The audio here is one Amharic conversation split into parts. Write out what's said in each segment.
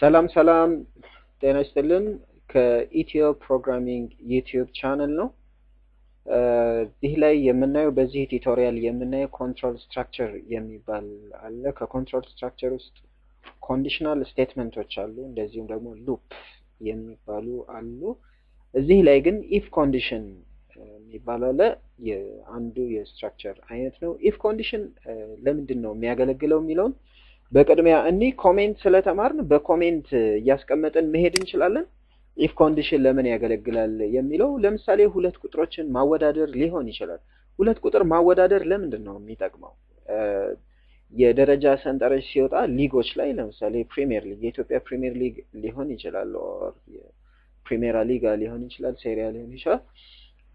ሰላም ሰላም፣ ጤና ይስጥልን። ከኢትዮ Programming YouTube channel ነው። እዚህ ላይ የምናየው፣ በዚህ tutorial የምናየው control structure የሚባል አለ። ከ control structure ውስጥ conditional statement ኦች አሉ፣ እንደዚሁም ደግሞ loop የሚባሉ አሉ። እዚህ ላይ ግን if condition የሚባል አለ። አንዱ የ structure አይነት ነው። If condition ለምንድን ነው የሚያገለግለው የሚለውን በቅድሚያ እኒ comment ስለተማርን በ comment እያስቀመጥን መሄድ እንችላለን። If condition ለምን ያገለግላል የሚለው፣ ለምሳሌ ሁለት ቁጥሮችን ማወዳደር ሊሆን ይችላል። ሁለት ቁጥር ማወዳደር ለምንድን ነው የሚጠቅመው? የደረጃ ሰንጠረዥ ሲወጣ ሊጎች ላይ፣ ለምሳሌ ፕሪሚየር ሊግ፣ የኢትዮጵያ ፕሪሚየር ሊግ ሊሆን ይችላል፣ or ፕሪሜራ ሊጋ ሊሆን ይችላል፣ ሴሪያ ሊሆን ይችላል።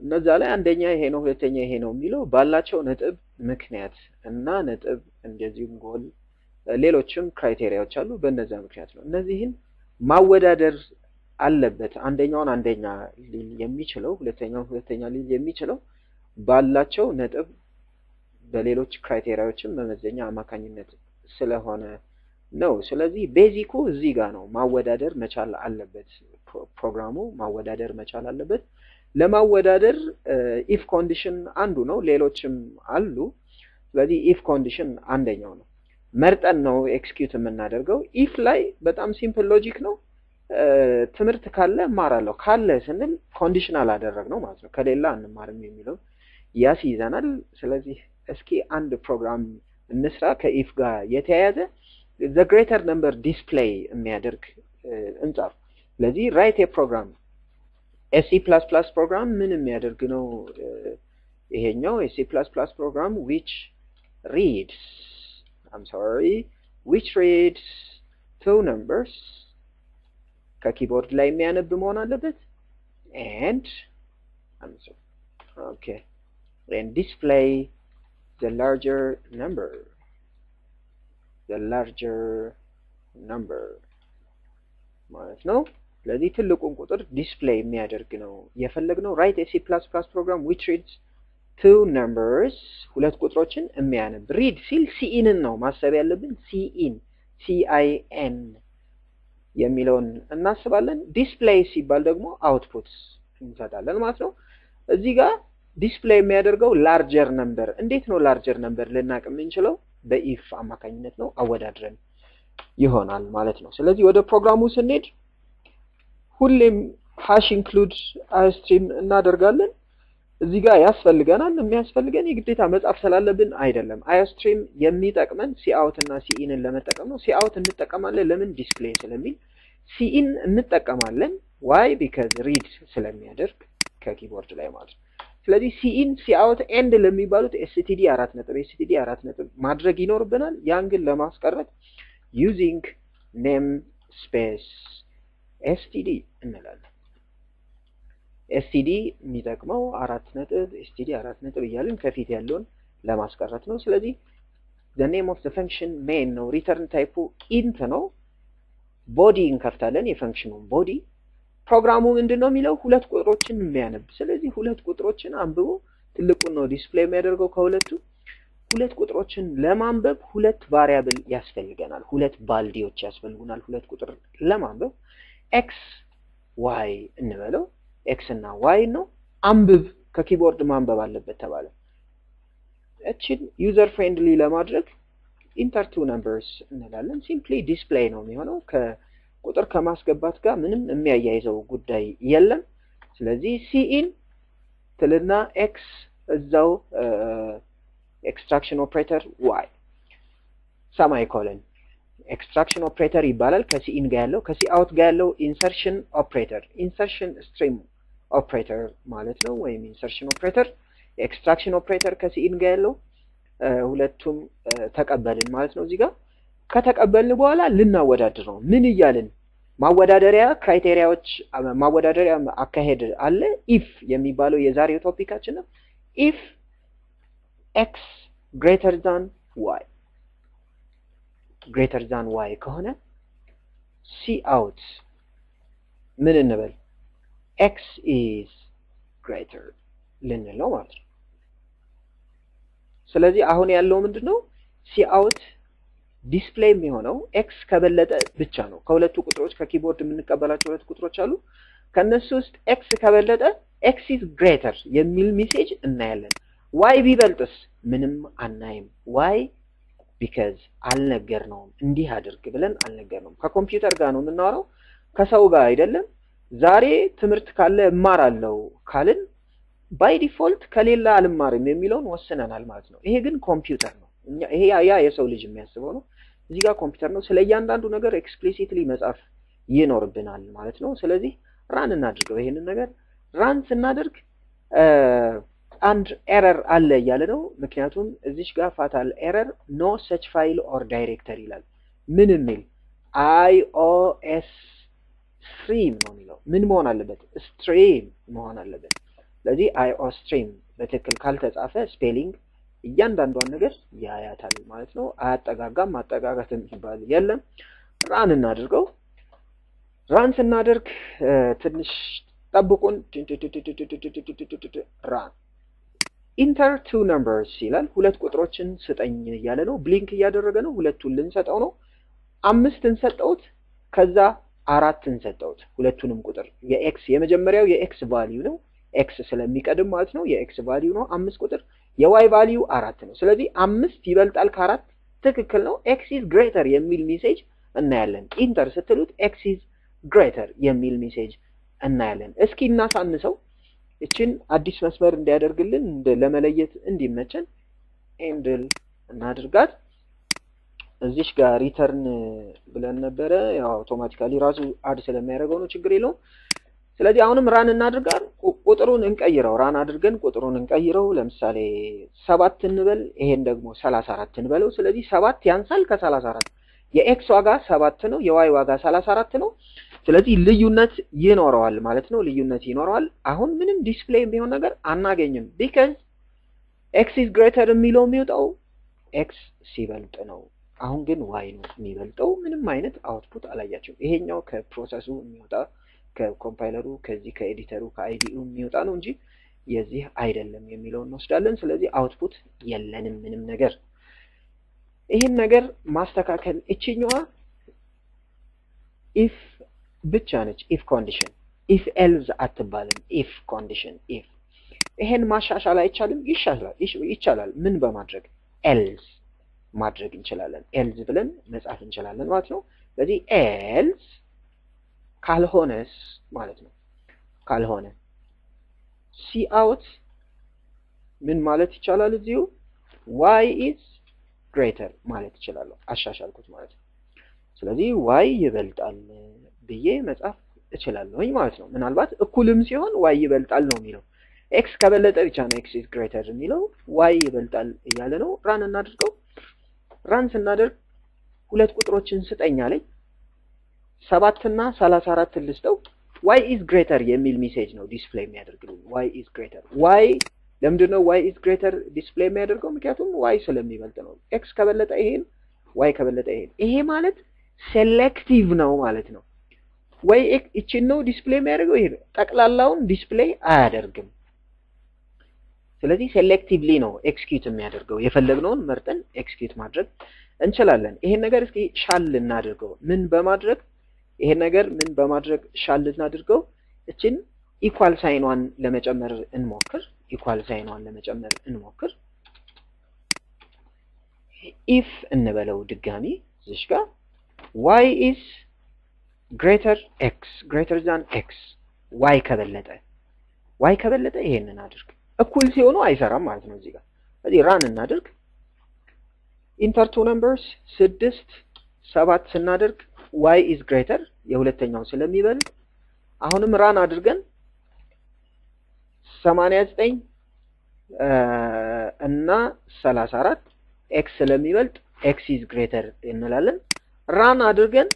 እነዛ ላይ አንደኛ ይሄ ነው፣ ሁለተኛ ይሄ ነው የሚለው ባላቸው ነጥብ ምክንያት እና ነጥብ እንደዚሁም ጎል፣ ሌሎችም criteria ዎች አሉ። በእነዛ ምክንያት ነው። እነዚህን ማወዳደር አለበት። አንደኛውን አንደኛ ሊል የሚችለው፣ ሁለተኛውን ሁለተኛ ሊል የሚችለው ባላቸው ነጥብ፣ በሌሎች criteria ዎችም መመዘኛ አማካኝነት ስለሆነ ነው። ስለዚህ basic ኩ እዚህ ጋር ነው። ማወዳደር መቻል አለበት። ፕሮግራሙ ማወዳደር መቻል አለበት። ለማወዳደር if condition አንዱ ነው፣ ሌሎችም አሉ። ስለዚህ if condition አንደኛው ነው። መርጠን ነው execute የምናደርገው። If ላይ በጣም simple logic ነው። ትምህርት ካለ እማራለሁ፣ ካለ ስንል conditional አደረግነው ማለት ነው። ከሌለ አንማርም የሚለው ያስይዘናል። ስለዚህ እስኪ አንድ ፕሮግራም እንስራ፣ ከ if ጋር የተያያዘ the greater number display የሚያደርግ እንጻፍ። ስለዚህ write a program, a C++ program ምን የሚያደርግ ነው ይሄኛው? A C++ program which reads, I'm sorry, which reads two numbers፣ ከ keyboard ላይ የሚያነብ መሆን አለበት፣ and, I'm sorry, okay, and display the larger number, the larger number ማለት ነው። ስለዚህ ትልቁን ቁጥር display የሚያደርግ ነው የፈለግነው። Write a C++ program which reads two numbers፣ ሁለት ቁጥሮችን የሚያነብ። Read ሲል cin ን ነው ማሰብ ያለብን። Cin, cin የሚለውን እናስባለን። Display ሲባል ደግሞ output እንሰጣለን ማለት ነው። እዚህ ጋር display የሚያደርገው larger number። እንዴት ነው larger number ልናቅ የምንችለው? በ if አማካኝነት ነው፣ አወዳድረን ይሆናል ማለት ነው። ስለዚህ ወደ ፕሮግራሙ ስንሄድ ሁሌም #include iostream እናደርጋለን። እዚህ ጋር ያስፈልገናል። የሚያስፈልገን የግዴታ መጻፍ ስላለብን አይደለም። Iostream የሚጠቅመን cout እና cin ን ለመጠቀም ነው። Cout እንጠቀማለን ለምን? Display ስለሚል። Cin እንጠቀማለን፣ why? Because read ስለሚያደርግ ከ keyboard ላይ ማለት ነው። ስለዚህ cin፣ cout፣ endl የሚባሉት std አራት ነጥብ፣ std አራት ነጥብ ማድረግ ይኖርብናል። ያን ግን ለማስቀረት using namespace std እንላለን። std የሚጠቅመው አራት ነጥብ፣ std አራት ነጥብ እያልን ከፊት ያለውን ለማስቀረት ነው። ስለዚህ the name of the function main ነው። Return type ኡ int ነው። Body እንከፍታለን፣ የ function ኑን body። ፕሮግራሙ ምንድን ነው የሚለው? ሁለት ቁጥሮችን የሚያነብ። ስለዚህ ሁለት ቁጥሮችን አንብቦ ትልቁን ነው display የሚያደርገው ከሁለቱ። ሁለት ቁጥሮችን ለማንበብ ሁለት variable ያስፈልገናል። ሁለት ባልዲዎች ያስፈልጉናል። ሁለት ቁጥር ለማንበብ x y እንበለው። X እና y ነው። አንብብ፣ ከ keyboard ማንበብ አለበት ተባለ። እችን user friendly ለማድረግ enter two numbers እንላለን። Simply display ነው የሚሆነው። ከቁጥር ከማስገባት ጋር ምንም የሚያያይዘው ጉዳይ የለም። ስለዚህ cin ትልና x፣ እዛው extraction operator y semicolon። Extraction operator ይባላል። ከ cin ጋር ያለው፣ ከ cout ጋር ያለው insertion operator፣ insertion stream operator ማለት ነው፣ ወይም insertion operator፣ extraction operator ከ cin ጋር ያለው፣ ሁለቱም ተቀበልን ማለት ነው። እዚህ ጋር ከተቀበልን በኋላ ልናወዳድር ነው። ምን እያልን? ማወዳደሪያ criteria ዎች፣ ማወዳደሪያ አካሄድ አለ። If የሚባለው የዛሬው topic ኣችን ነው። If x greater than y, greater than y ከሆነ cout ምን እንበል? X is greater ልንል ነው ማለት ነው። ስለዚህ አሁን ያለው ምንድን ነው? Cout Display የሚሆነው x ከበለጠ ብቻ ነው። ከሁለቱ ቁጥሮች ከ keyboard የምንቀበላቸው ሁለት ቁጥሮች አሉ። ከነሱ ውስጥ x ከበለጠ x is greater የሚል message እናያለን። y ቢበልጥስ ምንም አናይም። Why? Because አልነገርነውም፣ እንዲህ አድርግ ብለን አልነገርነውም። ከኮምፒውተር ጋር ነው የምናወራው፣ ከሰው ጋር አይደለም። ዛሬ ትምህርት ካለ እማራለሁ ካልን by default ከሌለ አልማርም የሚለውን ወስነናል ማለት ነው። ይሄ ግን ኮምፒውተር ነው። ይሄ ያ የሰው ልጅ የሚያስበው ነው። እዚህ ጋር ኮምፒውተር ነው። ስለ እያንዳንዱ ነገር explicitly መጻፍ ይኖርብናል ማለት ነው። ስለዚህ run እናድርገው። ይሄንን ነገር run ስናደርግ አንድ error አለ እያለ ነው። ምክንያቱም እዚች ጋር fatal error, "no such file or directory" ይላል። ምን የሚል? ios stream ነው የሚለው። ምን መሆን አለበት? Stream መሆን አለበት። ስለዚህ iostream በትክክል ካልተጻፈ spelling እያንዳንዷን ነገር ያያታል ማለት ነው። አያጠጋጋም፣ ማጠጋጋት የሚባል የለም። Run እናድርገው። Run ስናደርግ ትንሽ ጠብቁን። Run, "Enter two numbers" ይላል። ሁለት ቁጥሮችን ስጠኝ እያለ ነው። Blink እያደረገ ነው። ሁለቱን ልንሰጠው ነው። አምስትን ሰጠውት፣ ከዛ አራትን ሰጠውት። ሁለቱንም ቁጥር የ x የመጀመሪያው የ x value ነው። x ስለሚቀድም ማለት ነው። የ x value ነው አምስት ቁጥር። የ y value አራት ነው። ስለዚህ አምስት ይበልጣል ከአራት፣ ትክክል ነው። "X is greater" የሚል message እናያለን። Enter ስትሉት "x is greater" የሚል message እናያለን። እስኪ እናሳንሰው። እችን አዲስ መስመር እንዲያደርግልን ለመለየት እንዲመቸን endl እናድርጋት። እዚሽ ጋር return ብለን ነበረ። ያው automatically ራሱ add ስለሚያደርገው ነው፣ ችግር የለውም። ስለዚህ አሁንም run እናድርጋር፣ ቁጥሩን እንቀይረው። Run አድርገን ቁጥሩን እንቀይረው። ለምሳሌ ሰባት እንበል፣ ይሄን ደግሞ 34 እንበለው። ስለዚህ ሰባት ያንሳል ከ34። የ x ዋጋ ሰባት ነው፣ የ y ዋጋ 34 ነው። ስለዚህ ልዩነት ይኖረዋል ማለት ነው። ልዩነት ይኖረዋል። አሁን ምንም display የሚሆን ነገር አናገኝም። Because "x is greater" የሚለው የሚወጣው x ሲበልጥ ነው። አሁን ግን y ነው የሚበልጠው። ምንም አይነት output አላያችሁም። ይሄኛው ከ process ኡ የሚወጣ ከ compiler ኡ ከዚህ ከ editor ኡ ከ IDE ው የሚወጣ ነው እንጂ የዚህ አይደለም የሚለውን እንወስዳለን። ስለዚህ output የለንም ምንም ነገር። ይህን ነገር ማስተካከል እችኛዋ if ብቻ ነች። If condition፣ if else አትባልም። If condition, if። ይሄን ማሻሻል አይቻልም? ይሻላል፣ ይቻላል። ምን በማድረግ? Else ማድረግ እንችላለን። Else ብለን መጻፍ እንችላለን ማለት ነው። ስለዚህ else ካልሆነስ ማለት ነው። ካልሆነ cout ምን ማለት ይቻላል? እዚሁ "y is greater" ማለት ይችላለሁ። አሻሻልኩት ማለት ነው። ስለዚህ y ይበልጣል ብዬ መጻፍ እችላለሁኝ ማለት ነው። ምናልባት እኩልም ሲሆን y ይበልጣል ነው የሚለው። x ከበለጠ ብቻ ነው "x is greater" የሚለው። y ይበልጣል እያለ ነው። Run እናድርገው። Run ስናደርግ ሁለት ቁጥሮችን ስጠኝ አለኝ። ሰባትና 34 ልስጠው። "Y is greater" የሚል message ነው display የሚያደርግልኝ። Y is greater። Y ለምንድን ነው "y is greater" display የሚያደርገው? ምክንያቱም y ስለሚበልጥ ነው። x ከበለጠ ይሄን፣ y ከበለጠ ይሄን። ይሄ ማለት selective ነው ማለት ነው። ወይ እቺን ነው display የሚያደርገው፣ ይሄ ጠቅላላውን display አያደርግም። ስለዚህ selectively ነው execute የሚያደርገው። የፈለግነውን መርጠን execute ማድረግ እንችላለን። ይሄን ነገር እስኪ ሻል እናድርገው። ምን በማድረግ? ይሄን ነገር ምን በማድረግ ሻል እናድርገው? እችን equal sign ኗን ለመጨመር እንሞክር። Equal sign ኗን ለመጨመር እንሞክር። If እንበለው ድጋሚ እዚሽ ጋር y is greater x, greater than x፣ y ከበለጠ፣ y ከበለጠ ይሄንን አድርግ። እኩል ሲሆኑ አይሰራም ማለት ነው እዚህ ጋር። ስለዚህ run እናድርግ። Enter two numbers፣ ስድስት ሰባት ስናደርግ y is greater፣ የሁለተኛው ስለሚበልጥ። አሁንም run አድርገን 89 እና 34 x ስለሚበልጥ "x is greater" እንላለን። Run አድርገን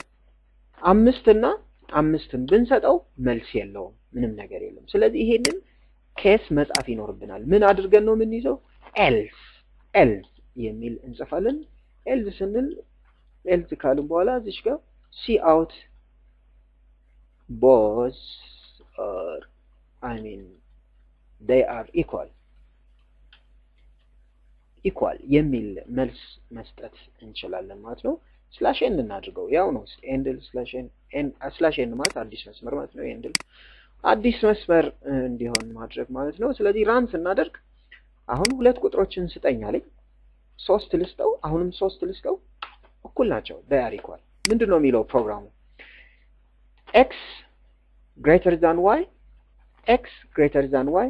አምስት እና አምስትን ብንሰጠው መልስ የለውም፣ ምንም ነገር የለም። ስለዚህ ይሄንን case መጻፍ ይኖርብናል። ምን አድርገን ነው የምንይዘው? Else, else የሚል እንጽፋለን። Else ስንል else ካልን በኋላ እዚች ጋር cout "both are, I mean, they are equal"። equal የሚል መልስ መስጠት እንችላለን ማለት ነው። Slash n እናድርገው፣ ያው ነው። Endl slash n፣ slash n ማለት አዲስ መስመር ማለት ነው። Endl አዲስ መስመር እንዲሆን ማድረግ ማለት ነው። ስለዚህ run ስናደርግ አሁን ሁለት ቁጥሮችን ስጠኝ አለኝ። ሶስት ልስጠው፣ አሁንም ሶስት ልስጠው፣ እኩል ናቸው። They are equal። ምንድን ነው የሚለው ፕሮግራሙ? X greater than y፣ x greater than y።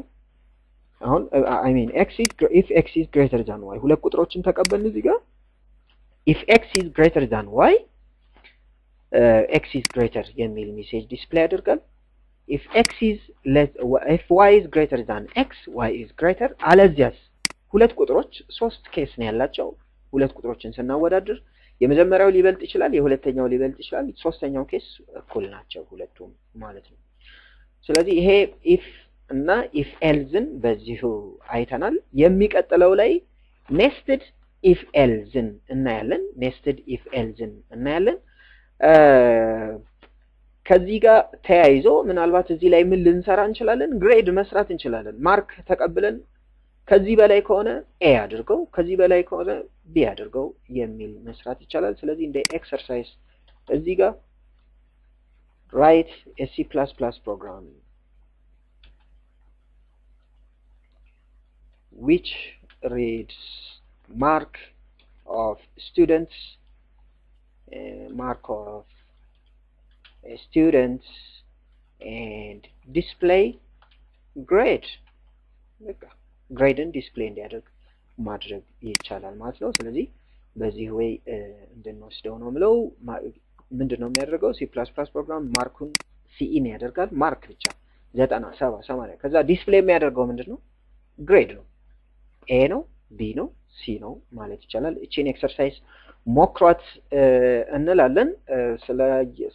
አሁን I mean x is if x is greater than y፣ ሁለት ቁጥሮችን ተቀበልን እዚህ ጋር። If x is greater than y፣ x is greater የሚል message display ያደርጋል። If x is less if y is greater than x፣ y is greater። አለዚያስ? ሁለት ቁጥሮች፣ ሶስት case ነው ያላቸው። ሁለት ቁጥሮችን ስናወዳድር የመጀመሪያው ሊበልጥ ይችላል፣ የሁለተኛው ሊበልጥ ይችላል። ሶስተኛው case እኩል ናቸው ሁለቱም ማለት ነው። ስለዚህ ይሄ if እና if else ን በዚሁ አይተናል። የሚቀጥለው ላይ nested if else ን እናያለን። Nested if else ን እናያለን። ከዚህ ጋር ተያይዞ ምናልባት እዚህ ላይ ምን ልንሰራ እንችላለን? Grade መስራት እንችላለን። Mark ተቀብለን ከዚህ በላይ ከሆነ A አድርገው፣ ከዚህ በላይ ከሆነ B አድርገው የሚል መስራት ይቻላል። ስለዚህ እንደ exercise እዚህ ጋር write a C++ program which reads mark of students, mark of students and display grade። በቃ grade ን display እንዲያደርግ ማድረግ ይቻላል ማለት ነው። ስለዚህ በዚህ way እንድንወስደው ነው ምለው። ምንድን ነው የሚያደርገው? C++ program mark ኡን cin ያደርጋል። Mark ብቻ 90፣ 70፣ 80። ከዛ display የሚያደርገው ምንድን ነው? Grade ነው። A ነው፣ B ነው፣ C ነው ማለት ይቻላል። እቺን exercise ሞክሯት እንላለን።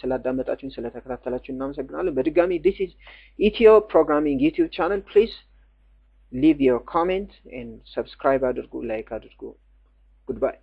ስላዳመጣችሁን፣ ስለተከታተላችሁ እናመሰግናለን። በድጋሚ this is Ethio Programming YouTube channel። Please leave your comment and subscribe አድርጉ፣ like አድርጉ። Goodbye።